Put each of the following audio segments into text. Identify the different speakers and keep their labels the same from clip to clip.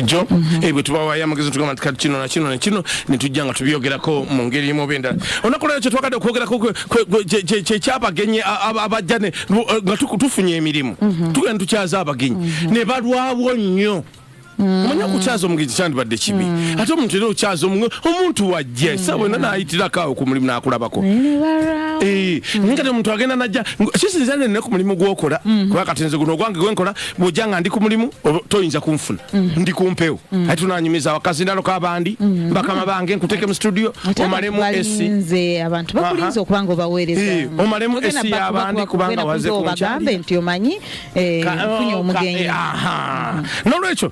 Speaker 1: bulijjo. Bwe tubawayo amagezi, tugamba nti kati kino na kino na kino, ne tujja nga tubyogerako mu ngeri emu oba endala. Olunaku lwaleero kyetwagadde okwogerako kyekyabagenyi abajja nga tufunye emirimu, tugenda tukyaza abagenyi ne balwawo nnyo. Omanyi okukyaza omugenyi kyandibadde kibi, ate omuntu era okyaza omuntu wajja esaawa yonna nayitirako awo ku mulimu nakulabako.
Speaker 2: Ne balwawo.
Speaker 1: Naye kati omuntu agenda najja kisinzira nene ku mulimu gwokola, kuba kati nze guno ogwange gwenkola, bwojja nga ndi ku mulimu toyinza kunfuna, ndi ku mpewo, ate tunanyumiza akazindalo k'abandi bakama bange, nkuteeke mu studio
Speaker 2: Ate
Speaker 1: omalemu
Speaker 2: abantu
Speaker 1: esi
Speaker 2: balinze, abantu bakulinze okuba nga obaweereza.
Speaker 1: Omalemu
Speaker 2: Togenda
Speaker 1: esi y'abandi kubanga
Speaker 2: kugenda
Speaker 1: waze
Speaker 2: kumpewo
Speaker 1: kunkyalira.
Speaker 2: Bagambe nti omanyi nfunye omugenyi.
Speaker 1: Aha. Nolwekyo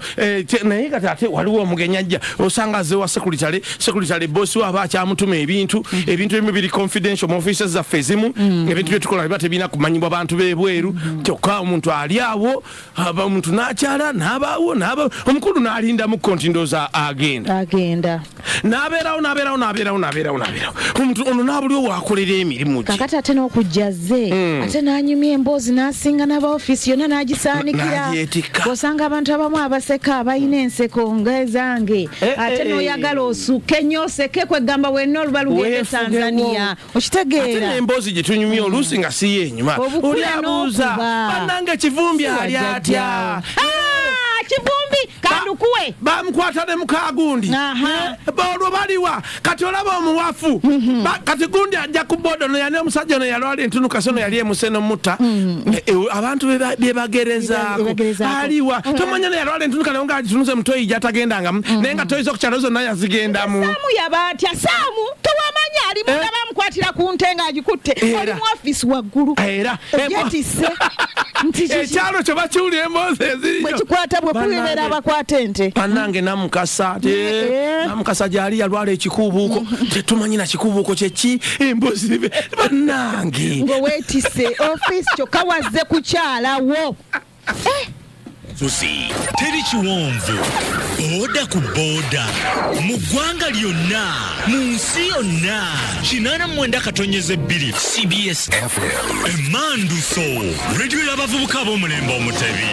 Speaker 1: naye kati ate waliwo omugenyi ajja, osanga azze wa secretary. Secretary boss we aba akyamutuma ebintu, ebintu ebimu biri confidential mu offices zaffe ezimu, ebintu byetukola biba tebirina kumanyibwa bantu b'ebweru. Kyokka omuntu ali awo, aba omuntu n'akyala n'abaawo n'aba omukulu n'alindamuko nti ndowooza agenda.
Speaker 2: Agenda.
Speaker 1: N'abeerawo, n'abeerawo, n'abeerawo, n'abeerawo, n'abeerawo. Omuntu ono n'abuliwo waakolera emirimu gye.
Speaker 2: Kakati ate n'okujja azze, ate n'anyumya emboozi n'asinga n'abaofiisi yonna n'agisaanikira.
Speaker 1: N'agyetikka.
Speaker 2: Osanga abantu abamu abaseka abalina enseko ng'ezange, ate n'oyagala osukke nnyo oseke, kwegamba wenna oluba lugende
Speaker 1: Weefugewo.
Speaker 2: Tanzania.
Speaker 1: Ate
Speaker 2: Okitegeera?
Speaker 1: n'emboozi gye tunyumya oluusi nga si yenyuma.
Speaker 2: Obukula
Speaker 1: Oli abuuza,
Speaker 2: n'okuba.
Speaker 1: "Bannange, Kivumbi ali atya?"
Speaker 2: Ah, Kivumbi kandukuwe.
Speaker 1: Bamukwata ne mukagundi. Olwo baliwa kati? Olaba omuwafu. Kati gundi ajja ku boda, ono yani omusajja ono yalwala entunuka, ono yali emuseno mutta. Abantu bebagerezaako.
Speaker 2: Bebagerezaako.
Speaker 1: Aliwa? Tomanya ne yalwala entunuka, naye nga agitunuze mutoyi gyatagendangamu, naye nga toyi z'okukyalo zonna yazigendamu.
Speaker 2: Saamu yaba atya? Saamu tewamanya ali munda, bamukwatira ku nte ng'agikutte. Oli mu ofiisi waggulu,
Speaker 1: Era
Speaker 2: ogyetisse nti kiki?
Speaker 1: Ekyalo kyo bakiwulira emboozi eziriyo.
Speaker 2: Bwe kikwata bwe kubeera abakwata ente.
Speaker 1: Bannange, Namukasa Namukasa gyali yalwala ekikuubuuko, tetumanyi na kikuubuuko kyeki. Emboozi, bannange.
Speaker 2: Ng'oweetisse ofiisi kyokka wazze kukyalawo.
Speaker 3: Susi teri kiwonvu, booda ku booda mu ggwanga lyonna, mu nsi yonna, 89.2 CBS
Speaker 4: FM.
Speaker 3: Emanduso, rediyo y'abavubuka ab'omulembe omutebi.